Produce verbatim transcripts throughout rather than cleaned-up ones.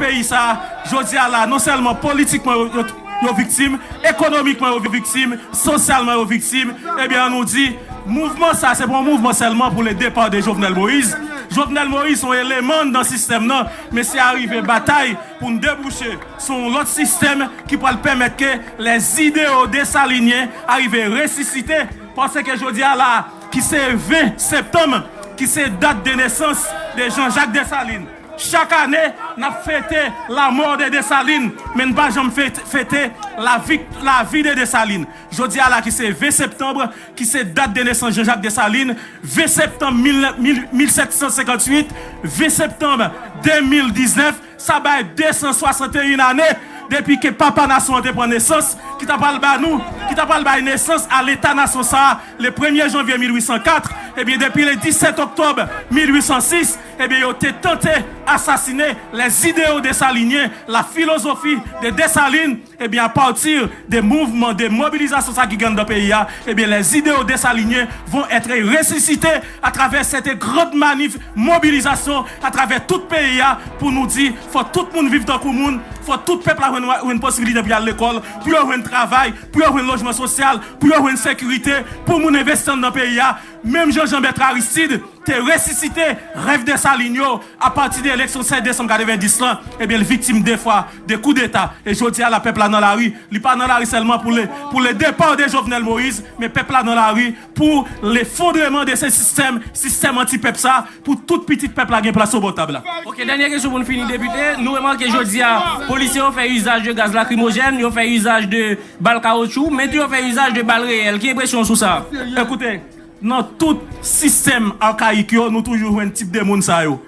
peyi sa, jodi a la, non sèlman politikman yo, yo, yo viktim, ekonomikman yo viktim, sosyalman yo viktim, ebyen, an nou di, mouvman sa, se pa yon mouvman sèlman pou le départ de Jovenel Moïse. Jovenel Moïse se yon eleman nan sistèm nan, men se arive batay pou n debouche sou yon lòt sistèm ki pral pèmèt ke les idéaux dessaliniens arive resisite, paske jodi a la, ki se ven septanm, ki se dat de nesans de Jean-Jacques Dessalines. Chak ane, n ap fete la mort de Dessalines, men n pa janm fete, fete la vi, la vie de Dessalines. Jodi a la ki se ven septanm, ki se dat de nesans Jean-Jacques Dessalines, ven septanm mil, mil, mil sèt san senkantuit, ven septanm de mil diznèf, sa bay de san swasanteyen ane depi ke papa nasyon an te pran nesans, ki ta pral ba nou, ki ta pral bay nesans a leta nasyon sa a, le premye janvye mil uit san kat, ebyen, depi le disèt oktòb mil uit san sis, ebyen, yo te tante asasine les idéaux dessaliniens, la philosophie de Dessalines, ebyen, à partir de mouvman de mobilizasyon sa ki gen anndan peyi a, ebyen, les idéaux dessaliniens vont être ressuscités à travers cette grande manif mobilizasyon atravè tout peyi a, pou nou di, fò tout moun viv tankou moun, fò tout pèp la jwenn, jwenn posibilite pou y al lekòl, pou yo jwenn travay, pou yo jwenn lojman sosyal, pou yo jwenn sekirite, pou moun envesti anndan peyi a, menm jan Jean Bertrand Aristide te resisite rèv Desalin yo apati de eleksyon sèz desanm katrevendis lan, ebyen, l viktim de fwa de koudeta. E jodi a la, pèp la nan lari. Li pa nan lari sèlman pou le, pou le départ de Jovenel Moïse, men pèp la nan lari pou lefondreman de se sistèm, sistèm anti-pèp sa, pou tout pitit pèp la gen plas sou bò tab la. Ok, dènye kesyon pou n fini, depite. Nou remake jodi a, polisye yo fè izaj de gaz lakrimojèn, yo fè izaj de bal kawotchou, men tou yo fè izaj de bal reyèl. Ki enpresyon w sou sa? Ekoute, nan tout sistèm akayik yo, nou toujou jwenn tip de moun sa yo.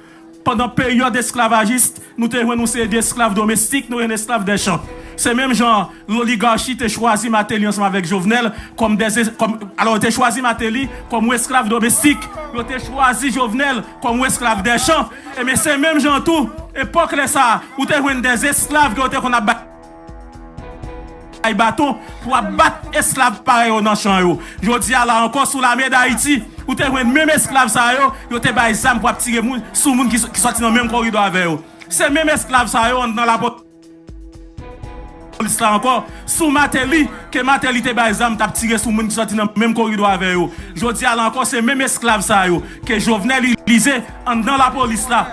Pandan peryòd esklavajis, nou te jwenn yon seri de esklav domestik, nou jwenn esklav dè chan. Se menm jan loligachi te chwazi Martelly ansanm avèk Jovenel kòm dè, kòm, alò, yo te chwazi Martelly kòm yon esklav domestik, yo te chwazi Jovenel kòm yon esklav dè chan. Ebyen, se menm jan tou, epòk lè sa a, ou te jwenn dè esklav ke yo te konn ap bay bay baton pou ap bat esklav parèy yo nan chan yo. Jodi a la ankò, sou Lame Dayiti, ou te jwenn menm esklav sa yo, yo te bay zam pou ap tire moun, sou moun ki, ki sòti nan menm koridò avè yo. Se menm esklav sa yo anndan lapolis la ankò, sou Martelly, ke Martelly te bay zam, t ap tire sou moun ki sòti nan menm koridò avè yo. Jodi a la ankò, se menm esklav sa yo ke Jovenel itilize anndan lapolis la.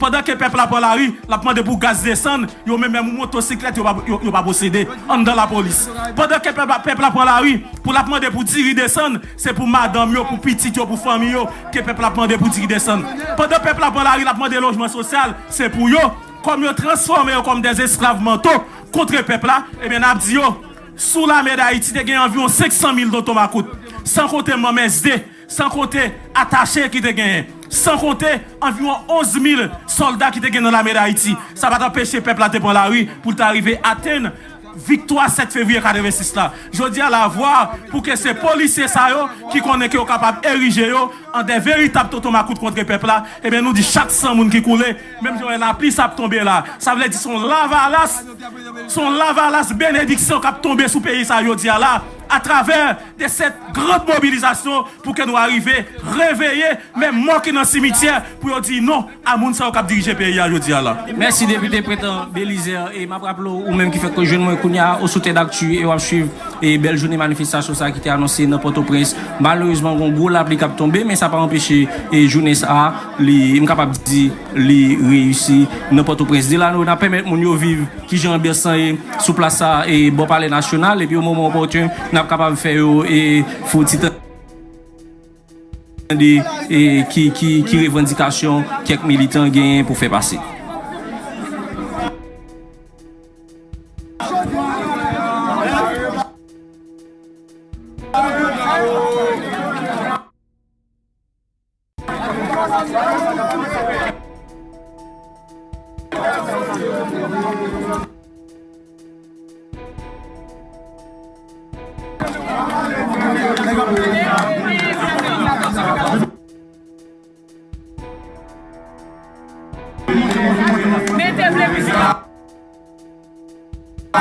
Pandan ke pèp la pran lari, l ap mande pou gaz desann, yo menm, menm yon motosiklèt yo pa, yo, yo pa posede anndan lapolis. Pandan ke pèp la, pèp la pran lari pou l ap mande pou diri desann, se pou madanm yo, pou pitit yo, pou fanmi yo ke pèp la ap mande pou diri desann. Pandan pèp la pran lari, l ap mande lojman sosyal, se pou yo. Kòm yo transfòme yo kòm dè esklav manto kont pèp la, ebyen, n ap di yo, sou Lame Dayiti, te gen anviwon senk san mil tonton makout, san konte manm S D, san konte atache ki te genyen, san konte anviwon onz mil sòlda ki te gen nan Lame Dayiti. Sa pa t anpeche pèp la te pran lari pou l ta rive atenn viktwa sèt fevriye katrevensis la. Jodi a la, vwa pou ke se polisye sa yo ki konnen ke yo kapab erije yo an de veritab tonton makout kont pèp la, ebyen, nou di chak san moun ki koule, menm jan w wè lapli sa ap tonbe la, sa vle di se yon lavalas, se yon lavalas benediksyon k ap tonbe sou peyi sa jodi a la, atravè de cette grande mobilisation pou ke nou arive reveye menm mò ki nan simityè pou yo di non a moun sa yo k ap dirije peyi a jodi a la. Mèsi, depite Prétan Belizaire. E m ap raple w, ou menm ki fèk jwenn mwen kounye a, ou sou Tèt Aktu e w ap swiv e bèl jounen manifestasyon sa a ki te anonse nan Pòtoprens. Malerezman, gen yon gwo lapli k ap tonbe, men sa pa anpeche e jounen sa a, li, m kapab di, li reyisi nan Pòtoprens. Delano, n ap pèmèt moun yo viv kijan anbyans lan ye sou plas sa a e bò Palè Nasyonal, epi o moman opòtin, n ap kapab fè yo e fè yon ti tan tande e ki, ki, ki revandikasyon kèk militan genyen pou fè pase. M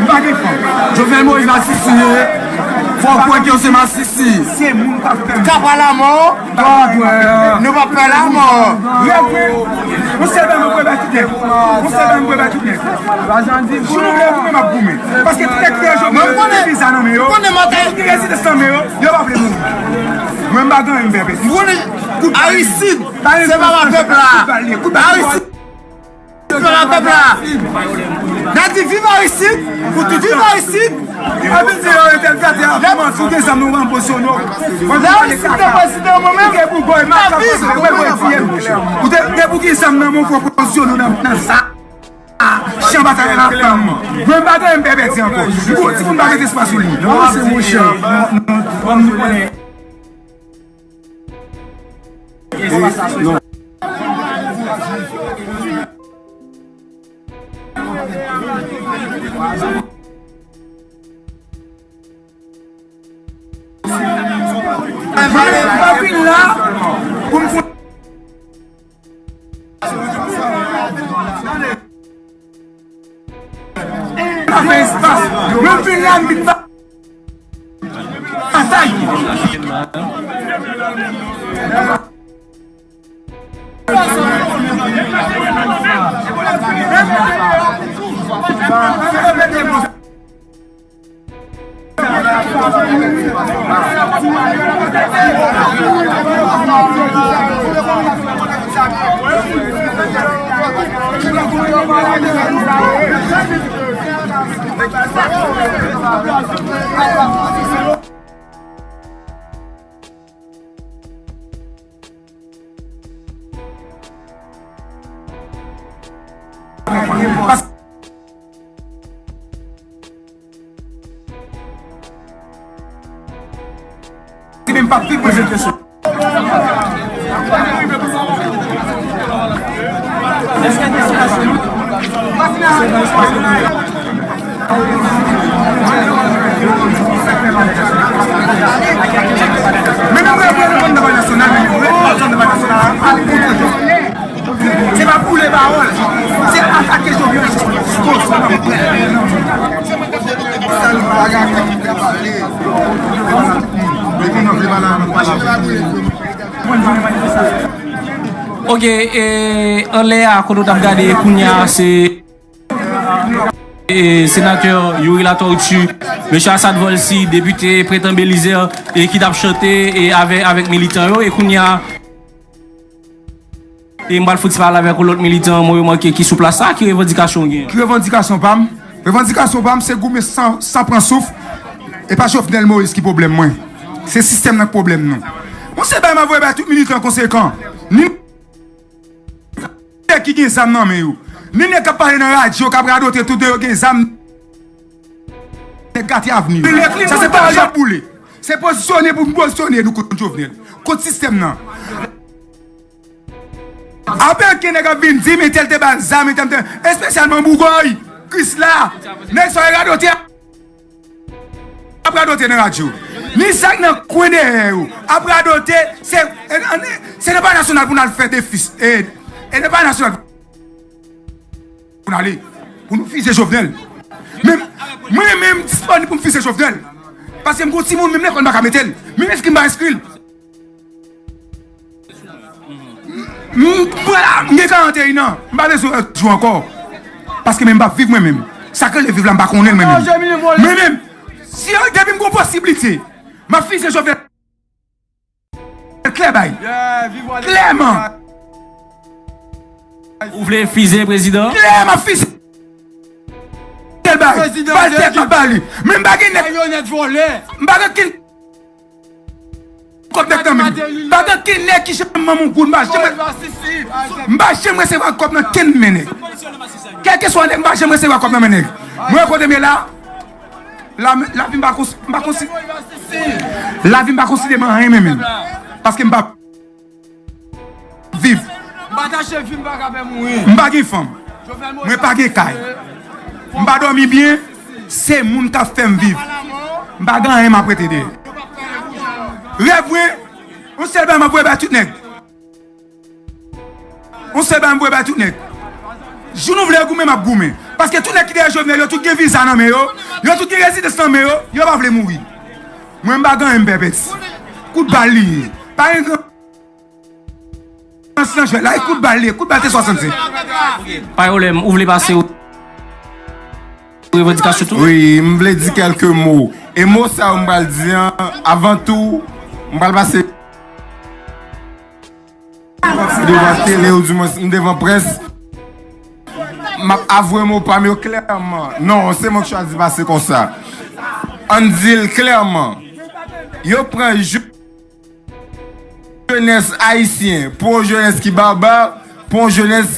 pa gen fanm. Jovenel Moïse masisi ye. Fò w kwè ke yo se masisi. Se moun k ap fè. Kapa lanmò. Nou pa pè lanmò. Yon sèl bagay mwen kwè ba tout nèg. Yon sèl bagay mwen kwè ba tout nèg. Si nou vle goumen, m ap goumen. Paske tout nèg ki gen Jovenel, ki gen viza nan men yo, ki gen rezidans nan men yo, yo pa vle mouri. Mwen, m pa gen anyen m pè pèsonn. Aristide, se papa pèp la. Aristide. Viv la pèp la. N a di viv Aristide, pou tout viv Aristide. Epi di yo rete gade a kòman si w gen zam nou ranpozisyon nou. Lè Aristide te prezidan mwen menm, m ap viv. Ou te gen pou gen zam nan men w fò pozisyon nou nan sa. Chan batay la fèm. Mwen m pa gen m pè pèdi ankò. Gwo timoun pa gen espas sou li. Non, se monchè. Mwen pa vin la pou m konn. Pa fè espas. Mwen vin la, m vin ba- Atay. Li menm p ap viv mwen se kesyon. Men menm mwen, mwen, mwen, nan bagay nasyonal, men mwen, mwen, nan bagay nasyonal, a, a, Se pa boule pawòl, se atake Jovenel Moïse. Ok, e, anlè a, kote w t ap gade kounye a, se, e, senatè Youri Latortue, mesye Assad Volcy, depite Prétan Belizaire, e ki t ap chante, e, avè, avèk militan yo, e kounye a, E m pral fouti pale avèk yon lòt militan mwen remake ki sou plas sa, ki revandikasyon w gen? Ki revandikasyon pa m? Revandikasyon pa m se goumen san, san pran souf. E pa Jovenel Moïse ki pwoblèm mwen. Se sistèm nan k pwoblèm nou. Yon sèl bagay m ap voye bay tout militan konsekan. Ni nèg ki gen zam nan men yo, ni nèg k ap pale nan radyo, k ap radote tout de yo gen zam. Nèg gate avni. Sa se pa jan boule. Se pozisyone pou n pozisyone nou kont Jovenel. Kont sistèm nan. Apre ke nèg ap vin di, men tèl te ba l zam, men tèl te, espesyalman Bougòy, Krisla, nèg sa yo radote ap radote nan radyo. Ni sa k nan kwen dèyè yo ap radote, se, e, e, se nan Palè Nasyonal pou n al fè defis. E, e nan Palè Nasyonal pou n ale, pou nou fize Jovenel. Men, mwen menm disponib pou m fize Jovenel. Paske m gon timoun, menm lekòl m pa ka mete l. Menm enskri m pa enskri l. M, m, mwen la, m gen karanteyn an. M pa bezwen lòt jou ankò. Paske men m p ap viv mwen menm. Sa k rele viv la, m pa konnen l mwen menm. Mwen menm, si, depi m gon posiblite, m ap fize Jovenel. Klè bay. Klèman. Ou vle fize prezidan? Klè, m ap fize. Tel bay. Prezidan Valtè k ap ba li. Men m pa gen nèg. Mayonèt vòlè. M pa gen kin kòb nèg nan men m. M pa gen kin nèg ki janm ban m yon goud. M pa janm, m pa janm resevwa kòb nan kin men nèg. Kèlkeswa nèg, m pa janm resevwa kòb nan men nèg. Mwen kote m ye la. La, lavi m pa konsi-, m pa konsi-, lavi m pa konsidere m anyen menm menm. Paske m pa viv. M pa tache vi, m pa ka pè mouri. M pa gen fanm. Mwen pa gen kay. M pa dòmi byen. Se moun k ap fè m viv. M pa gen anyen m ap rete dèyè. Rèv mwen, Yon sèl bagay m ap voye bay tout nèg. Yon sèl bagay m voye bay tout nèg. Jou nou vle goumen, m ap goumen. Paske tout nèg ki dèyè Jovenel, yo tout gen viza nan men yo. Yo tout gen rezidans nan men yo. Yo pa vle mouri. Mwen, m pa gen anyen m pè pèdi. Kout bal li ye. Pa gen gran sans nan jwèt la. E kout bal li ye. Kout bal se swasannsenk. Pa gen pwoblèm. Ou vle pase revandikasyon tou? Wi, m vle di kèlke mo. E mo sa yo m pral di an, avan tou, m pral pase devan tele, ou di mwens m devan près. M ap avwe mo pa m yo klèman. Non, se mwen k chwazi pase konsa. Ann di l klèman. Yo pran jou jenès ayisyen pou yon jenès ki baba, pou yon jenès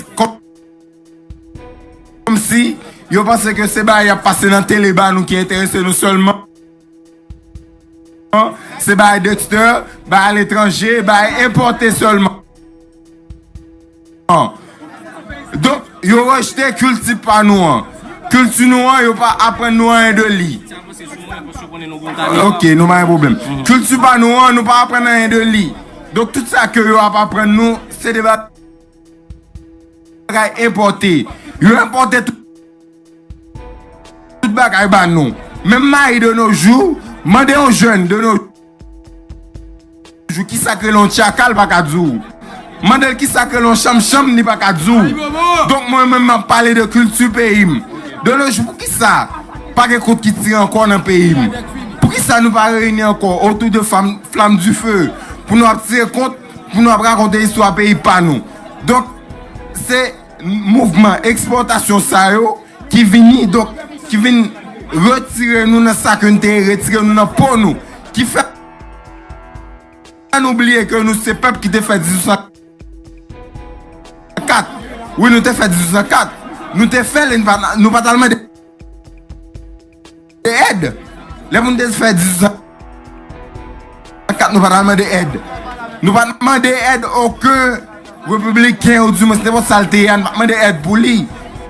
kòmsi yo panse ke se bagay y ap pase nan tele ba nou ki enterese nou sèlman. Se bagay Dexter, bagay aletranje, bagay enpòte sèlman. Donk, yo rejte kilti pa nou an. Kilti nou an, yo pa aprann nou anyen de li. Ok, nou pa gen pwoblèm. Kilti pa nou an, nou pa aprann anyen de li. Donk, tout sa ke yo ap aprann nou, se de bagay enpòte. Yo enpòte tout tout bagay ba nou. Menm mayi de nos jours, mande yon jèn de nos jours kisa k rele yon tchaka, l pa ka di w. Mande l kisa k rele yon chanmchanm, li pa ka di w. Donk mwen menm m ap pale de kilti peyi m. De nos jours, poukisa pa gen kont ki tire ankò nan peyi m? Poukisa nou pa reyini ankò otou de fam, flam dife pou nou ap tire kont, pou nou ap rakonte istwa peyi pa nou? Donk, se mouvman ekspòtasyon sa yo ki vini, donk, ki vin retire nou nan sa ke n te ye, retire nou nan po nou, ki fè nou bliye ke nou se pèp ki te fè dizuit san kat. Wi, nou te fè dizuit san kat. Nou te fè l, nou pa, nou pa t al mande èd. Lè moun te fè dizuit san kat, nou pa t al mande èd. Nou pa t mande èd okenn repibliken, ou di mwens nenpòt sa l te ye a, nou pa t mande èd pou li.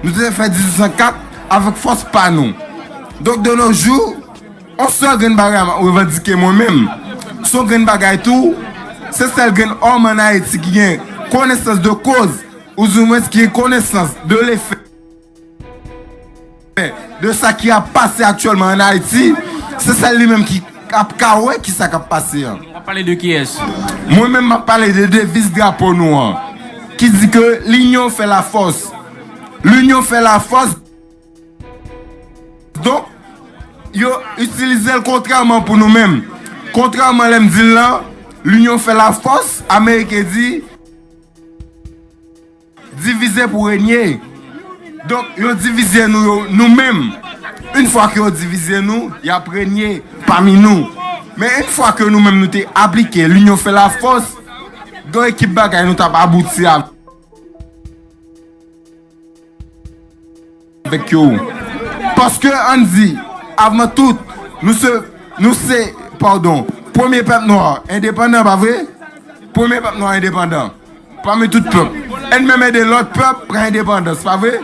Nou te fè dizuit san kat avèk fòs pa nou. Donk, de nos jours, yon sèl grenn bagay m ap revandike mwen menm. Se yon grenn bagay tou, se sèl grenn òm ann Ayiti ki gen konesans de koz, ou di mwens ki gen konesans de lefè de sa ki ap pase aktyèlman ann Ayiti, se sèl li menm ki ap ka wè kisa k ap pase an. W ap pale de kiyès? Mwen menm, m ap pale de deviz drapo nou an, ki di ke l'union fait la force. L'union fait la force. Donk, yo itilize l kontrèman pou nou menm. Kontrèman lè m di l lan, l'union fait la force, Ameriken di, divize pou renye. Donk, yo divize nou, yo, nou menm. Yon fwa ke yo divize nou, y ap renye pami nou. Men yon fwa ke nou menm nou te aplike l'union fait la force, gen ekip bagay nou t ap abouti avèk yo. Paske, ann di, avan tout, nou se, nou se, padon, premye pèp nwa endepandan, pa vre? Premye pèp nwa endepandan. Pami tout pèp. N menm ede lòt pèp pran endepandans, pa vre?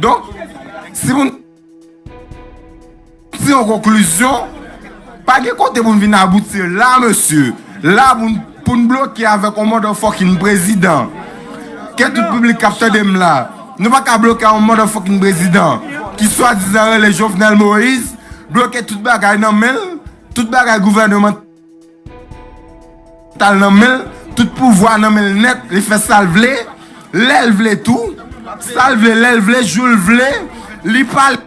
Donk, si pou n tire yon konklizyon, pa gen kote pou n vin abouti la, mesye. La, pou n, pou n bloke avèk yon motherfucking prezidan. Ke tout piblik k ap tande m la, nou pa ka bloke yon motherfucking prezidan ki swadizan rele Jovenel Moïse, bloke tout bagay nan men l, tout bagay gouvèneman tal nan men l, tout pouvwa nan men l nèt, li fè sa l vle, lè l vle tou, sa l vle, lè l vle, jou l vle, li pale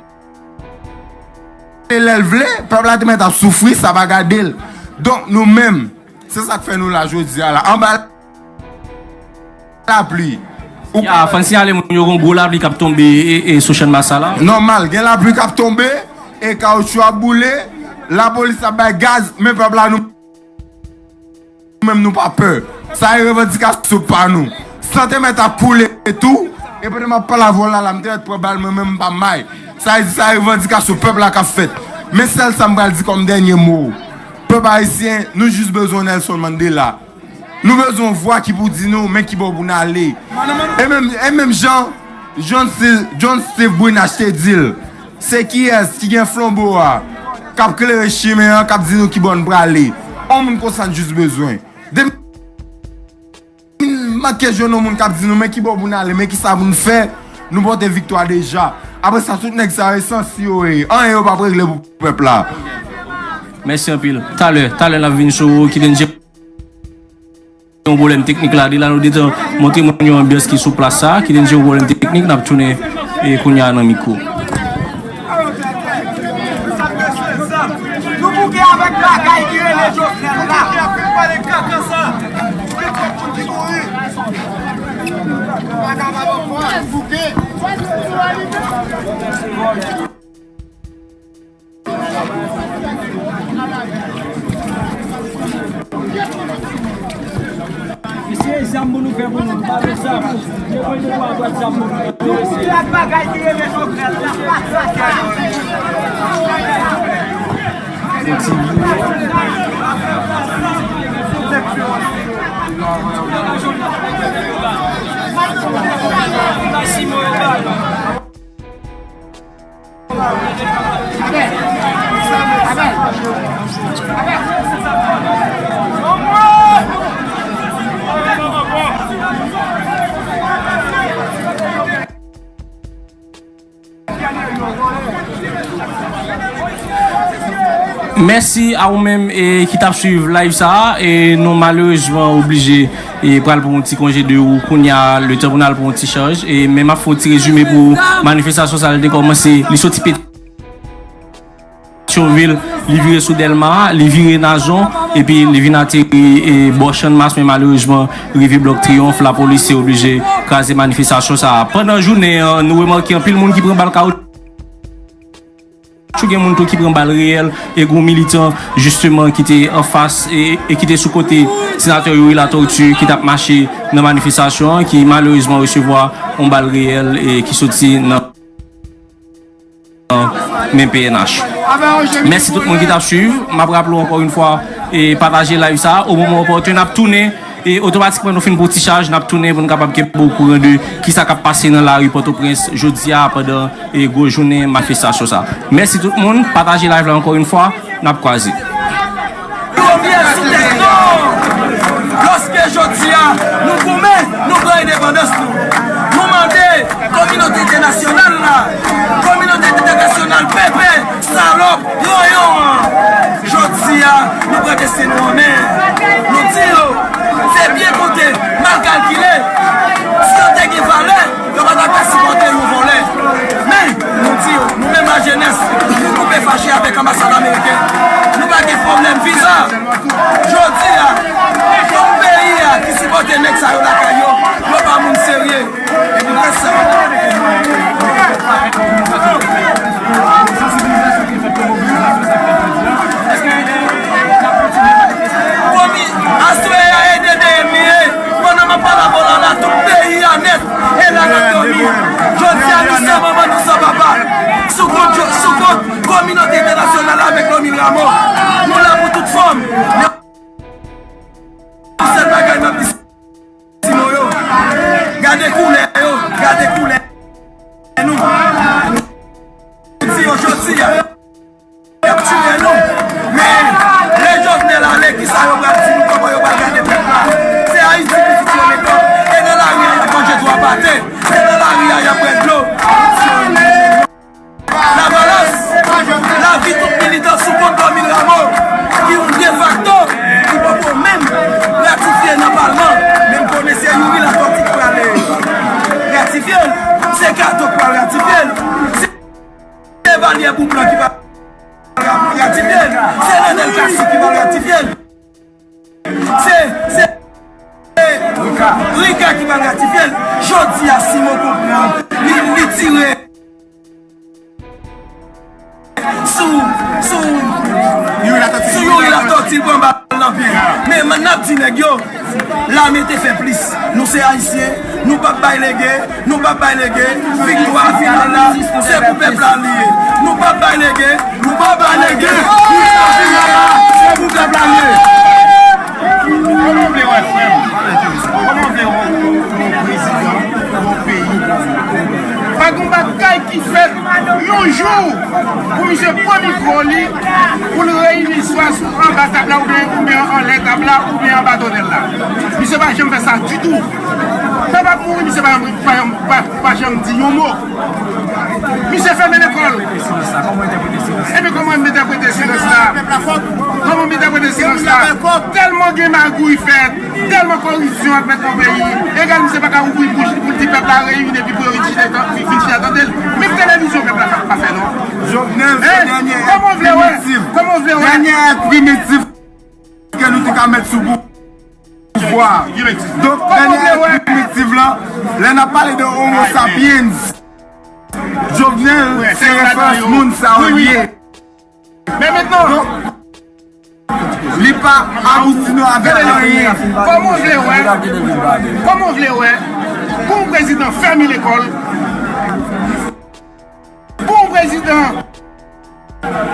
lè l vle, pèp la te mèt ap soufri, sa pa gade l. Donk nou menm, se sa k fè nou la jodi a la, anba lapli. Ou Ya, fann siyale moun yo gon gwo lapli k ap tonbe e, e, sou Channmas sa la. Nòmal, gen lapli k ap tonbe, e kawotchou ap boule, lapolis ap bay gaz, men pèp la nou menm nou pa pè. Sa e revandikasyon pa nou. San te mèt ap koule tou, e pandan m ap pale avè w la, la, m te mèt pran bal mwen menm m pa may. Sa e di sa e revandikasyon pèp la k ap fèt. Men sèl sa m pral di kòm dènye mo. Pèp ayisyen, nou jis bezwen Nelson Mandela. Nou bezwen yon vwa ki pou di nou men ki bò pou n ale. E menm, e menm jan John Steve, John Steve Brinache te di l, se kiyès ki gen flanbo a, k ap klere chimen an, k ap di nou ki bò n prale. Yon moun konsa n jis bezwen. Depi m manke jwenn yon moun k ap di nou, men ki bò pou n ale, men ki sa pou n fè, nou pote viktwa deja. Apre sa, tout nèg sa yo, e sansi yo ye. Anyen yo p ap regle pou pèp la. Mèsi anpil. Talè, talè n ap vin sou ou, kite n jere yon pwoblèm teknik la. De la nou detan montre moun yon anbyans ki sou plas sa, kite n jere yon pwoblèm teknik, n ap tounen e kounye a nan mikwo. Nou bouke avèk bagay ki rele Jovenel la. Mesye, zam pou nou fè pou nou, nou pa vle zam. Depoze pou adwat zam pou nou. Mesye. Mèsi a ou menm e ki t ap swiv live sa a. E nou malerezman oblije e pral pran yon ti konje de ou kounye a, letan pou n al pran yon ti chaj. E men m ap fè yon ti rezime pou manifestasyon sa a, li te kòmanse, li soti Petyonvil, li vire sou Dèlma, li vire Nazon, epi li vin ateri e bò Channmas, men malerezman, rive Blòk Triyonf, lapolis te oblije kraze manifestasyon sa a. Pandan jounen an, nou remake anpil moun ki pran bal kawoutchou. Chou gen moun tou ki pran bal reyèl, e gen yon militan, jisteman, ki te anfas e, e ki te sou kote senatè Youri Latortue ki t ap mache nan manifestasyon an, ki malerezman resevwa yon bal reyèl e ki soti nan men P N H. Mèsi tout moun ki t ap swiv. M ap raple w ankò yon fwa, e pataje live sa a. O moman opòtin, n ap tounen. E otomatikman, nou fin pran ti chaj, n ap tounen pou n kapab kenbe w okouran de kisa k ap pase nan lari Pòtoprens jodi a pandan e gwo jounen manifestasyon sa. Mèsi tout moun, pataje live la ankò yon fwa, n ap kwaze. Limyè sou tèt nou. Lòske jodi a, nou goumen, nou pran endepandans nou. Nou mande kominote entènasyonal la, kominote entènasyonal pèpè, salòp, Ranyon an, jodi a, nou pran desten nou an men. Nou di yo, se byen konte, mal kalkile. Si yo te gen valè, yo pa t ap ka sipòte yon vòlè. Men, nou di yo, nou menm lajenès, nou koupe fache avèk anbasad ameriken. Nou pa gen pwoblèm viza. Jodi a, tout peyi a ki sipòte nèg sa yo lakay yo, yo pa moun serye. Komi, aswè a e de de m li ye. Pandan m ap pale avè w la, la tout peyi a nèt. E la n ap dòmi. Jodi a, nou san manman, nou san papa. Sou kont, sou kont kominote entènasyonal avèk Lomil Rameau. Nou la pou tout fòm. Sèl bagay m ap di, Timoun yo, gade koulè yo, gade koulè nou. Di yo jodi a, y ap tiye nou. Men, lè Jovenel ale, kisa yo pral di nou, kòman yo pral gade pèp la? Se Ayiti pitit yo mete. E nan lari a, y ap manje twa pate. E nan lari a, y ap bwè dlo. Labalans, lavi tout militan sou kont Lomil Rameau, ki yon defakto, ki poko menm ratifye nan palman. Men m konnen se Youri Latortue ki pral ratifye l, se Kato k pral ratifye l, se Chevalier Boublan ki pral ratifye l, se Nanel Cassy ki pral ratifye l. Se, se, se Rika ki pral ratifye l. Jodi a, Simon konprann. Li, li tire sou, sou, sou Youri Latortue, li pran bal nan pye. Men, men n ap di nèg yo, lame te fè plis. Nou se Ayisyen, nou p ap bay lege. Nou p ap bay lege, viktwa final la, se pou pèp la li ye. Nou p ap bay lege, nou p ap bay lege, viktwa final la, se pou pèp la li ye. Kòman w vle wè frè m? Kòman w vle wè yon prezidan yon peyi konsa? Pa gen bagay ki fèt, nou Yon jou pou misye pran mikwo li, pou l reyini swa sou anba tab la, oubyen, oubyen anlè tab la, oubyen anba tonnèl la. Misye pa janm fè sa ditou. Pèp ap mouri, misye pa, pa, pa, pa janm di yon mo. Misye fèmen lekòl. Ebyen, kòman m entèprete silans la? Kòman m entèprete silans la? Tèlman gen magouy fèt, tèlman koripsyon ap fèt nan peyi, egal misye pa ka ouvri bouch li pou l di pèp la reyini epi pou yo vin chita, vin chita tande l. Menm televizyon pèp la pa, pa fè non. Jovenel se dènye èt primitif. Kòman w vle wè? Kòman w vle wè? Dènye èt primitif ke nou te ka mèt sou pouvwa. Donk, dènye èt primitif lan, lè n ap pale de Homo sapiens, Jovenel se referans moun sa yo ye. Men mentnan, li pa abouti nou avèk anyen. Kòman w vle wè? Kòman w vle wè? Pou yon prezidan fèmen lekòl, pou yon prezidan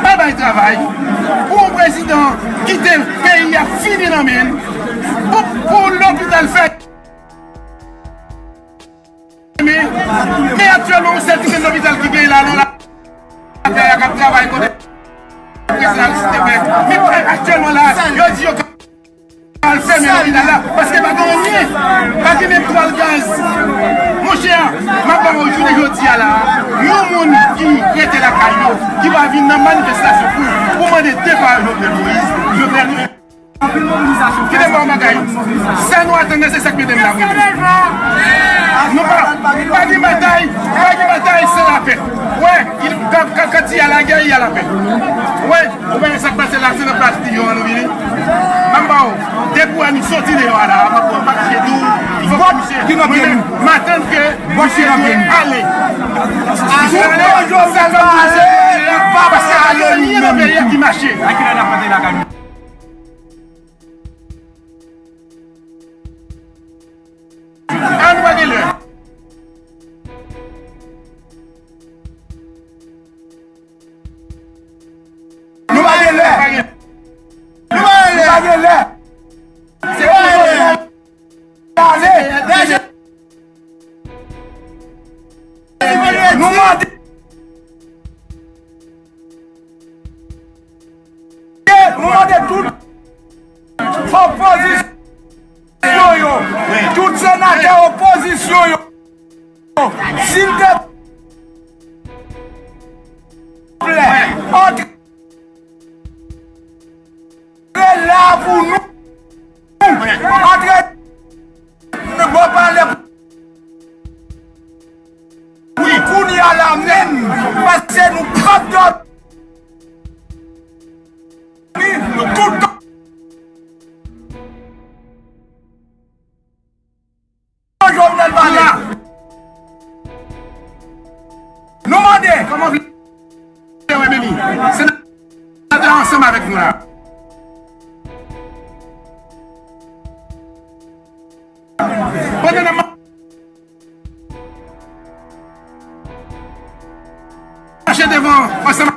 pa bay travay, pou yon prezidan kite peyi a fini nan men l, pou, pou lopital fèmen. Men, men aktyèlman, yon sèl ti grenn lopital ki genyen la, nan la, lakay a k ap travay kote prezidan Aristide fè. Men aktyèlman la, yo di yo ka al fèmen lopital la, paske pa gen anyen, pa gen menm twal gaz. Monchè, m ap ba w jounen jodi a la, yon moun ki rete lakay yo, ki pa vin nan manifestasyon pou, pou mande depa Jovenel Moïse, Jovenel Kite m ba w bagay. Sa nou atann la, se sa k mete m la, mwen. Nou pa, pa gen batay, pa gen batay san lapè. Wè, il, quand, quand, quand il y a la guerre, il y a la paix. Wè, ou wè sa k pase la, se nan plas li yo an nou vini. M ap ba w, depi w wè nou soti deyò a la, m ap, m ap mache di w, fòk misye, mwen menm, m atann ke misye dwe ale. Misye ale, sa k ap pase, paske pa gen anyen nan peyi a ki mache. A nou pa gen lè. Nou pa gen lè. Nou pa gen lè. Nou pa gen lè. Se pa lè. Nou mande. Nou mande tout opozisyon yo, tout senatè opozisyon yo, silteplè, antre la pou nou. Antre bò palè. Wi, kounye a la menm, paske nou p ap dòmi tout tan Jovenel pale. Nou mande. Kòman w vle wè Meli? Senatè ansanm avèk nou la. Pandan n ap mache devan ansanm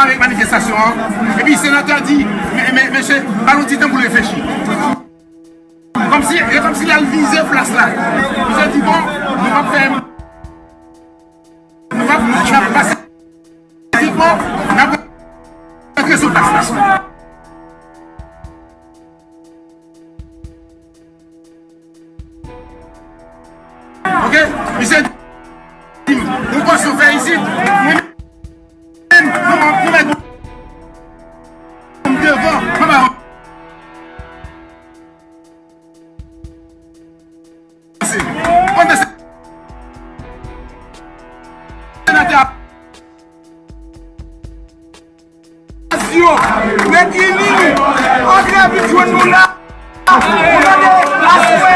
avèk manifestasyon an, epi senatè a di, men, men, mesye, ba l yon ti tan pou l reflechi. Kòmsi, e kòmsi l al vize plas la. Misye di, bon, nou p ap fè, nou p ap, n ap pase fizikman, n ap rantre sou plas la. Ok? Misye di m, ou panse w fè isit? Mwen menm, nou, nou mèt m devan, mwen pa panse. Pandan se senatè a yo, nèg ini nou, antre vin jwenn nou la. Nou mande aswè